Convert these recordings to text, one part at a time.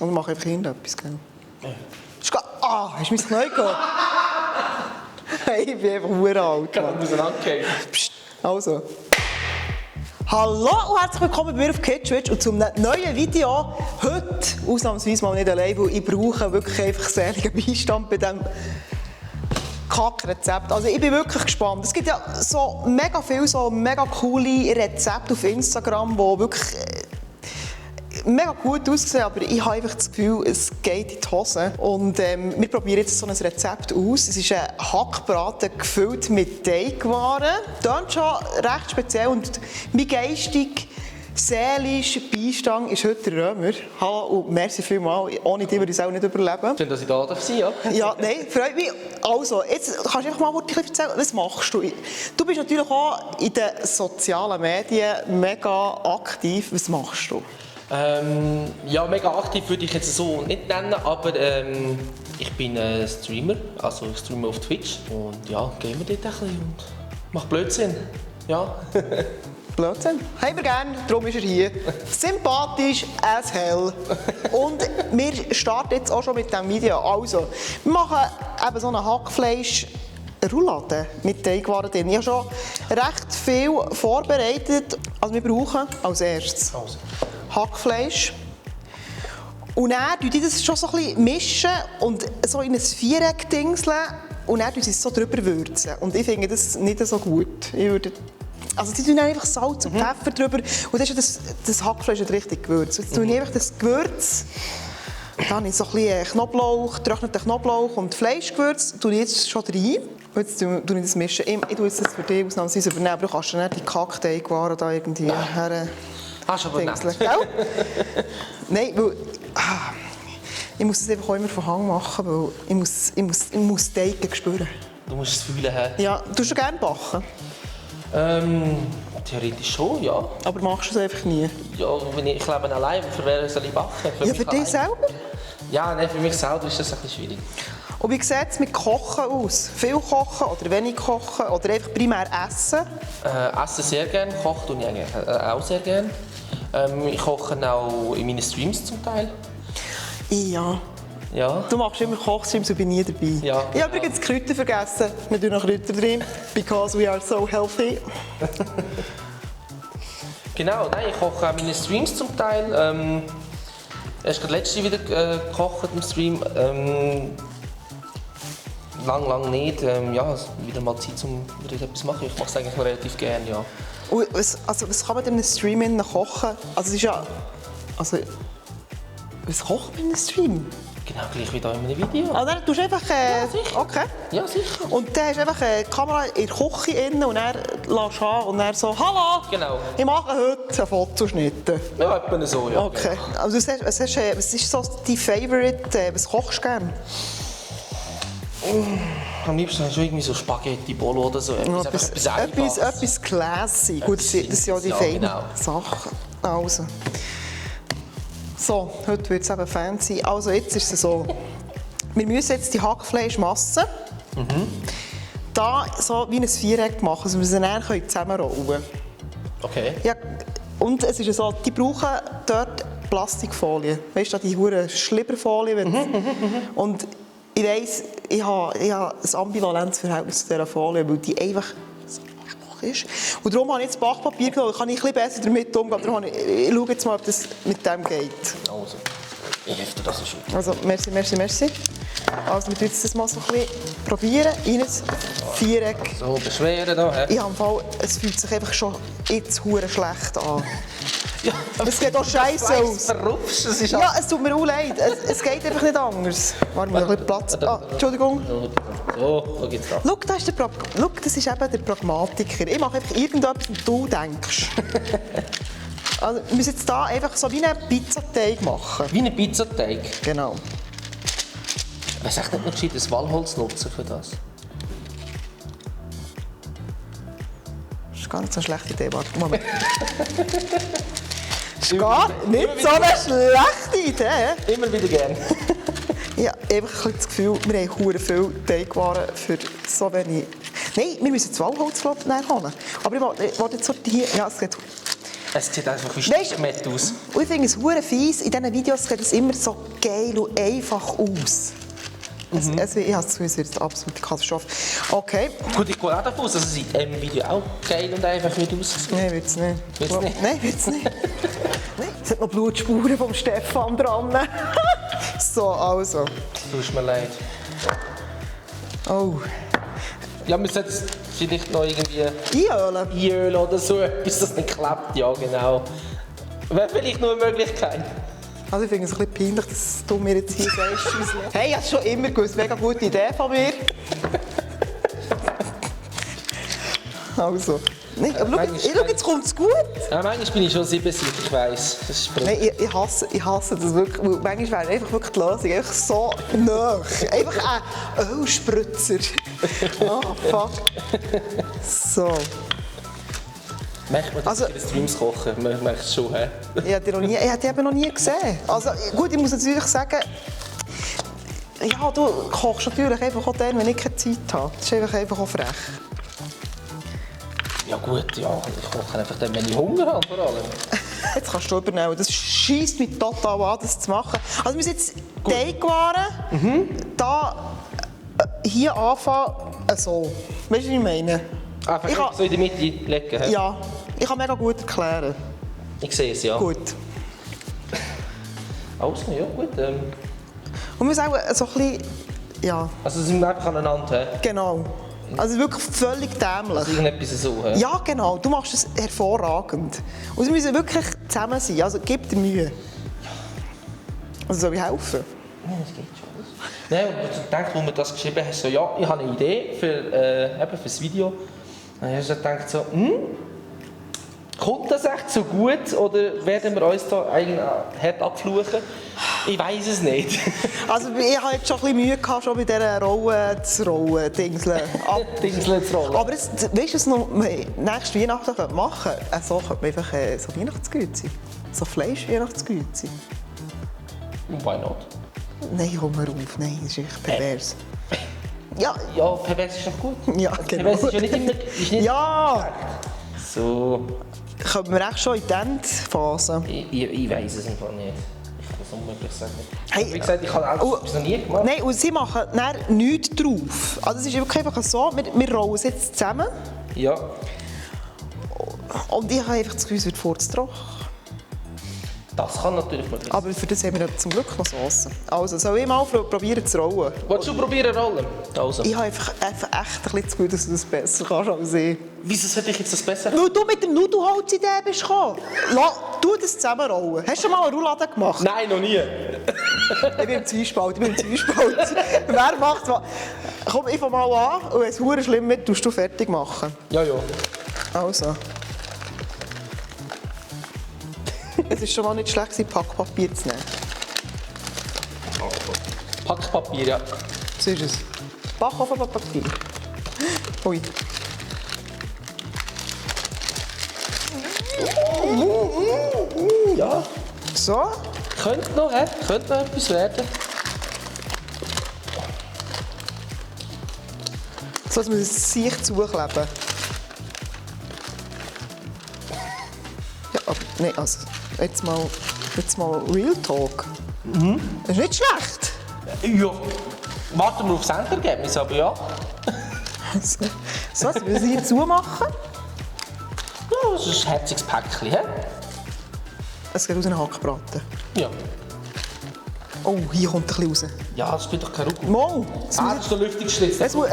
Und mach einfach irgendetwas, gell? Hast du mein Knie gehabt? Hey, ich bin einfach uralt. Ich habe auseinandergehen. Psst, also. Hallo und herzlich willkommen bei mir auf Kitschwitsch und zu einem neuen Video. Heute ausnahmsweise mal nicht allein, weil ich brauche wirklich einfach seligen Beistand bei diesem Kackrezept. Also ich bin wirklich gespannt. Es gibt ja so mega viele so mega coole Rezepte auf Instagram, die wirklich mega gut aussehen, aber ich habe einfach das Gefühl, es geht in die Hose. Und wir probieren jetzt so ein Rezept aus. Es ist ein Hackbraten gefüllt mit Teigwaren. Das ist schon recht speziell und mein geistig seelischer Beistand ist heute der Römer. Hallo und merci vielmals. Ohne dich würde ich es auch nicht überleben. Schön, dass ich da sein darf. Ja. Ja, nein, freut mich. Also, jetzt kannst du einfach mal kurz erzählen, was machst du? Du bist natürlich auch in den sozialen Medien mega aktiv. Was machst du? Ja, mega aktiv würde ich jetzt so nicht nennen, aber ich bin Streamer, also ich streame auf Twitch und ja, gehen wir dort ein bisschen und mache Blödsinn. Ja. Blödsinn. Haben wir gerne, darum ist er hier. Sympathisch as hell. Und wir starten jetzt auch schon mit diesem Video. Also, wir machen eben so eine Hackfleisch-Roulade mit Teigwaren drin. Ich habe schon recht viel vorbereitet. Also wir brauchen als erstes Hackfleisch. Und dann mischen wir das schon so ein bisschen mischen und so in ein Viereck dingseln. Und dann würzen sie es so drüber würzen. Und ich finde das nicht so gut. Also sie tun einfach Salz und Pfeffer drüber und dann ist das Hackfleisch nicht richtig gewürzt. Jetzt tue ich einfach das Gewürz, dann habe ich so ein bisschen Knoblauch, getrockneten Knoblauch und Fleischgewürz, tue ich jetzt schon rein. Und jetzt tue ich das mischen. Ich tue jetzt das für dich ausnahmsweise übernehmen, aber du kannst dann die Kackteigwaren da irgendwie her... Hast du aber nicht. Nein, weil... ich muss das einfach auch immer von Hang machen, weil ich muss Teig spüren. Du musst es fühlen. He? Ja, tust du gerne backen? Theoretisch schon, ja. Aber machst du es einfach nie? Ja, ich lebe allein, für wen soll ich backen? Ja, für dich selber? Ja, nein, für mich selber ist das ein bisschen schwierig. Und wie sieht es mit Kochen aus? Viel kochen oder wenig kochen oder einfach primär essen? Essen sehr gerne, kochen tue ich eigentlich auch sehr gerne. Ich koche auch in meinen Streams zum Teil. Ja. Ja. Du machst immer Kochstreams und bin nie dabei. Ja, Ich habe übrigens Kräuter vergessen. Wir tun noch Kräuter drin, because we are so healthy. Genau, nein, ich koche auch meine Streams zum Teil. Erst gerade letzte wieder gekocht im Stream. Lang nicht. Ja, wieder mal Zeit, um wieder etwas zu machen. Ich mache es eigentlich noch relativ gerne, ja. Und was kann man denn in einem Stream kochen? Also es ist ja... Also, was kocht man in einem Stream? Genau, gleich wie hier in einem Video. Ah, dann tust du einfach... Ja, sicher. Okay. Ja, sicher. Und dann hast du einfach eine Kamera in der Küche innen und dann lässt du an und dann so «Hallo, Genau. ich mache heute einen Fotoschnitt.» Ja, etwa so, ja. Okay. Also, was ist so dein Favorite? Was kochst du gerne? Am liebsten hast du irgendwie so Spaghetti, Bolo oder so. Etwas classy. Gut, das sind ja die feinen Sachen. Also. So, heute wird es eben fancy. Also, jetzt ist es so. Wir müssen jetzt die Hackfleischmasse da so wie ein Viereck machen, dass wir sie dann zusammenrollen können. Okay. Ja, und es ist so, die brauchen dort Plastikfolie. Weißt du, die hure Schlibberfolie. Und ich weiss, ich habe ein Ambivalenzverhältnis zu dieser Folie, weil die einfach so schwach ist. Und darum habe ich jetzt Backpapier genommen, da kann ich ein bisschen besser damit umgehen. Darum ich schaue jetzt mal, ob das mit dem geht. Also, ich helfe dir, das ist gut. Also, merci. Also, wir probieren das mal so ein bisschen probieren. In ein Viereck. So, beschweren da, hä? Ich habe im Fall, es fühlt sich einfach schon jetzt hure schlecht an. Ja, aber es geht auch scheiße aus. Verrupft, das ist Ja, es tut mir auch leid. Es geht einfach nicht anders. Warte mal, ein bisschen Platz. Ah, Entschuldigung. So, da geht's da. Schau, das ist eben der Pragmatiker. Ich mache einfach irgendetwas, was du denkst. Also, wir müssen jetzt hier einfach so wie einen Pizzateig machen. Wie ein Pizzateig. Genau. Was ist echt nicht noch gescheit, das Walholz nutzen für das? Das ist gar nicht so eine schlechte Idee. Warte, Moment. Das ist gar nicht so eine schlechte Idee. Immer wieder gern. Ja, einfach ein das Gefühl, wir haben verdammt viel Teigwaren für so wenig. Nein, wir müssen das Walholz holen. Aber ich wollte jetzt so hier. Ja, es geht. Es sieht einfach wie Weißt du- Stickmet aus. Und ich finde es hure fies, in diesen Videos sieht es immer so geil und einfach aus. Ich habe das Gefühl, es ist jetzt eine absolute Katastrophe. Okay. Gut, ich gehe auch davon aus, dass es in diesem Video auch geil und einfach wird aussehen. Nein, wird's nicht. Wird's nicht? Nein, wird's nicht. Nein, es hat noch Blutspuren vom Stefan dran. So, also. Tut mir leid. Oh. Ja, wir sollten es vielleicht noch irgendwie Einölen. einölen oder so etwas, das nicht klappt. Ja, genau. Wäre vielleicht noch eine Möglichkeit. Also ich finde es ein bisschen peinlich, dass du mir jetzt hier sagst. Hey, ich habe es schon immer gewusst. Mega gute Idee von mir. Also. Nein, aber schau, jetzt kommt es gut. Ja, manchmal bin ich schon 70, ich weiss. Das ist Nein, ich hasse das wirklich. Weil manchmal wäre einfach wirklich die Lösung einfach so nah. Einfach ein Ölspritzer. Oh, fuck. So. Merkt man, dass Also- ich Streams kochen? Man merkt es schon, hä? Ich habe die eben noch nie gesehen. Also gut, ich muss natürlich sagen, ja, du kochst natürlich einfach auch dann, wenn ich keine Zeit habe. Das ist einfach auch frech. Ja gut, ja, ich koche einfach dann, wenn ich Hunger habe vor allem. Jetzt kannst du übernehmen. Das scheisst mich total an, das zu machen. Also wir müssen jetzt Teigwaren da hier anfangen, so. Weißt du, was ich meine? Einfach Ich kann- so in die Mitte legen, hä? Ja, ich kann mega gut erklären. Ich sehe es, ja. Gut. Alles ja gut. Und wir müssen auch so ein bisschen, ja, Also sind wir einfach aneinander, hä? genau. Also wirklich völlig dämlich. Irgendetwas so, hä? Ja, genau. Du machst es hervorragend. Und sie müssen wirklich zusammen sein. Also gib dir Mühe. Also soll ich helfen? Ja, das geht schon. Nein, und ich dachte, als du das geschrieben hast, so, ja, ich habe eine Idee für das Video. Dann hast du gedacht, so, kommt das echt so gut oder werden wir uns da eigentlich hart abfluchen? Ich weiß es nicht. Also ich hatte jetzt schon ein bisschen Mühe gehabt, schon bei dieser Rolle zu rollen, Dingseln, Dingseln zu rollen. Aber es, weißt du, was noch nächste Weihnachten machen könnte? So könnte man einfach so Weihnachtsgrüezi. So Fleisch-Weihnachtsgrüezi. Why not? Nein, komm mal auf. Nein, das ist echt pervers. Ja, Ja, pervers ist doch gut. ja, Also, genau. pervers ist ja nicht immer... Ist nicht Ja, So... kommen wir echt schon in die Endphase. Ich weiß es einfach nicht. Ich kann es unmöglich sagen. Hey, Wie gesagt, ich habe auch etwas noch nie gemacht. Nein, und sie machen dann nichts drauf. Also es ist wirklich einfach so, wir rollen es jetzt zusammen Ja. und ich habe einfach das Gefühl, es wird vorzutrocken. Das kann natürlich möglich sein. Aber für das haben wir ja zum Glück noch Sauce. Also, soll ich mal probieren zu rollen? Willst du probieren rollen? Also. Ich habe einfach echt ein bisschen das Gefühl, dass du das besser kannst als ich. Wieso sollte ich jetzt das besser? Weil du mit dem Nudelholz-Idee bist gekommen. Du das zusammenrollen. Hast du schon mal eine Roulade gemacht? Nein, noch nie. Ich bin im Zwiespalt. Wer macht was? Komm, ich fange mal an und wenn es verdammt schlimm wird, tust du fertig machen. Ja, ja. Also. Es ist schon mal nicht schlecht, Packpapier zu nehmen. Packpapier, ja. So ist es. Backofenpapier. Ui. Ja. So. Könnte noch, hä? Könnte noch etwas werden. So, dass man es sich zukleben. Ja, aber nein, also jetzt mal Real Talk. Das ist nicht schlecht. Ja. Warten wir aufs Endergebnis, aber ja. So, dass wir es hier zumachen. Ja, das ist ein herziges Päckchen, hä? Es geht aus einem Hackbraten. Ja. Oh, hier kommt ein bisschen raus. Ja, das spielt doch keine Rolle. Mo! Das Ah, das ist der Lüftungsschlitz. muss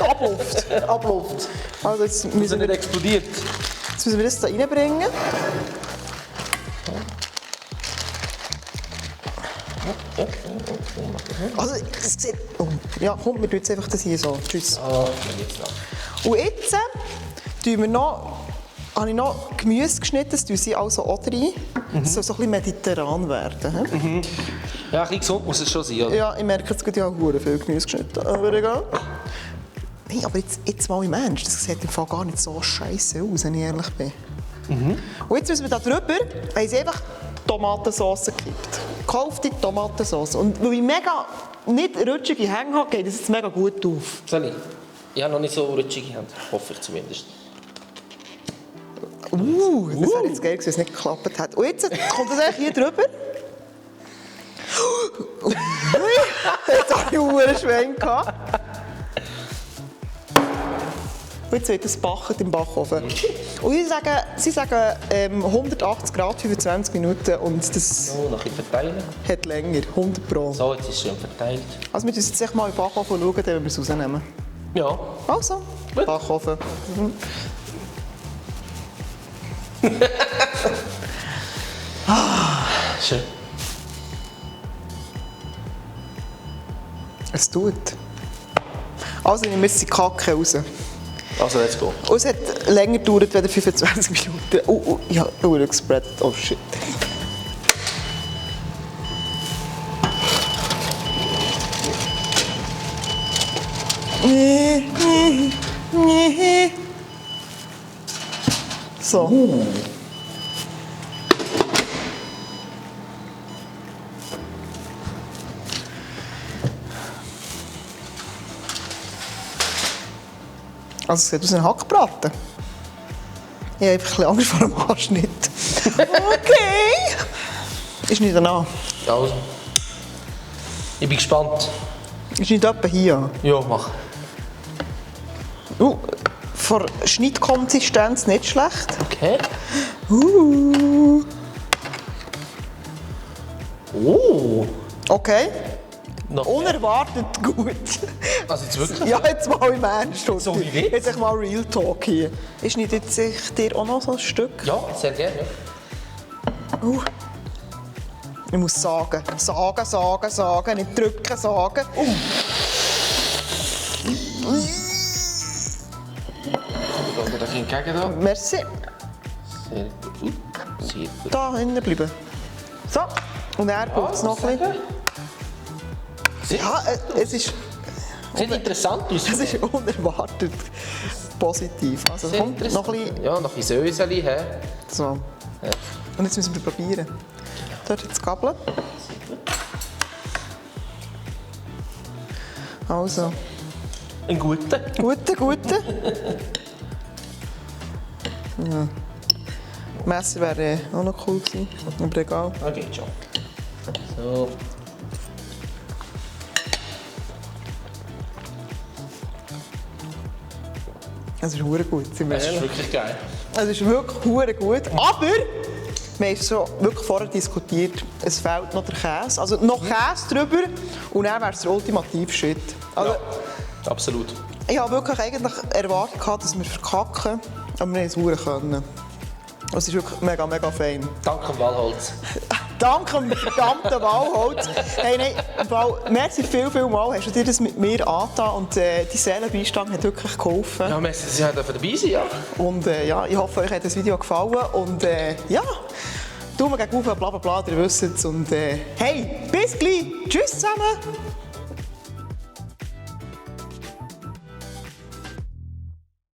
Abluft. Abluft. Also jetzt Dass müssen er wir, nicht explodiert. jetzt müssen wir das da reinbringen. Also, es sieht... Oh, ja, komm, wir tun jetzt einfach das hier so. Tschüss. Ah, jetzt noch. Und jetzt tun wir noch, habe ich noch Gemüse geschnitten, das tun sie also auch rein. Das soll so ein bisschen mediterran werden. He? Ja, ein bisschen gesund muss es schon sein, oder? Ja, ich merke, es gibt ja auch verdammt viel Gemüse geschnitten. Aber egal. Nein, aber jetzt mal im Ernst, das sieht im Fall gar nicht so scheiße aus, wenn ich ehrlich bin. Und jetzt müssen wir da drüber, haben sie einfach Tomatensauce gekippt. Gekaufte Tomatensauce. Und weil ich mega nicht rutschige Hänge habe, geht das jetzt mega gut auf. Soll ich? Ich habe noch nicht so rutschige Hände. Hoffe ich zumindest. Das wäre jetzt geil gewesen, wenn es nicht geklappt hat. Und jetzt kommt das eigentlich hier drüber. Jetzt habe ich einen Schwein gehabt. Und jetzt wird es backen im Backofen. Und sie sagen 180 Grad, 25 Minuten und das So, noch ein bisschen verteilen. hat länger, 100 Pro. So, jetzt ist es schön verteilt. Also wir müssen jetzt echt mal in den Backofen schauen, dann wir es rausnehmen. Ja. Also, Gut. Backofen. Schön. Es tut. Also nehmen wir jetzt die Kacke raus. Also, let's go. Und es hat länger gedauert als 25 Minuten. Ich habe gespreadet. Oh shit. So. Also es sieht aus wie ein Hackbraten. Ich habe einfach ein bisschen Angst vor dem Anschnitt. Okay. Ist nicht danach. Also. Ich bin gespannt. Ist nicht etwa hier. Ja, mach. Von Schnittkonsistenz nicht schlecht. Okay. Okay. Noch Unerwartet gut. Also jetzt wirklich? Ja, jetzt mal im Ernst. So wie Witz? Jetzt mal Real Talk hier. Ist nicht jetzt dir auch noch so ein Stück? Ja, sehr gerne. Ja. Ich muss sagen. Sagen. Nicht drücken, sagen. Oder da entgegen da. Merci. Sehr gut. Sehr gut. Da hinten bleiben. So. Und er braucht es noch ein bisschen. Ja, es ist Sieht interessant aus. Es ist unerwartet positiv. Also Sehr kommt noch ein bisschen. Ja, noch ein Söseli. So. Ja. Und jetzt müssen wir probieren. Dort jetzt Gabel. Also, Ein guter. gute. Ja. Messer wäre auch noch cool gewesen, aber egal. Ah, geht schon. So. Es ist verdammt gut, sind wir Das ist ehrlich. wirklich geil. Es ist wirklich verdammt gut. Aber wir haben es schon wirklich vorher diskutiert, es fehlt noch der Käse. Also noch Käse drüber und dann wäre es der ultimative Shit. Also, Ja, absolut. ich habe wirklich eigentlich erwartet, dass wir verkacken, aber wir haben es verdammt können. Es ist wirklich mega, mega fein. Danke am Wallholz. Danke dem verdammten Walholz. Hey, nein, im Fall, merci viel Mal, hast du dir das mit mir angetan und die Seelenbeistand hat wirklich geholfen. Ja, merci, dass Sie dabei sein, ja. Und ja, ich hoffe, euch hat das Video gefallen und ja, Daumen gegen oben, bla bla bla, ihr wisst es. Und hey, bis gleich. Tschüss zusammen.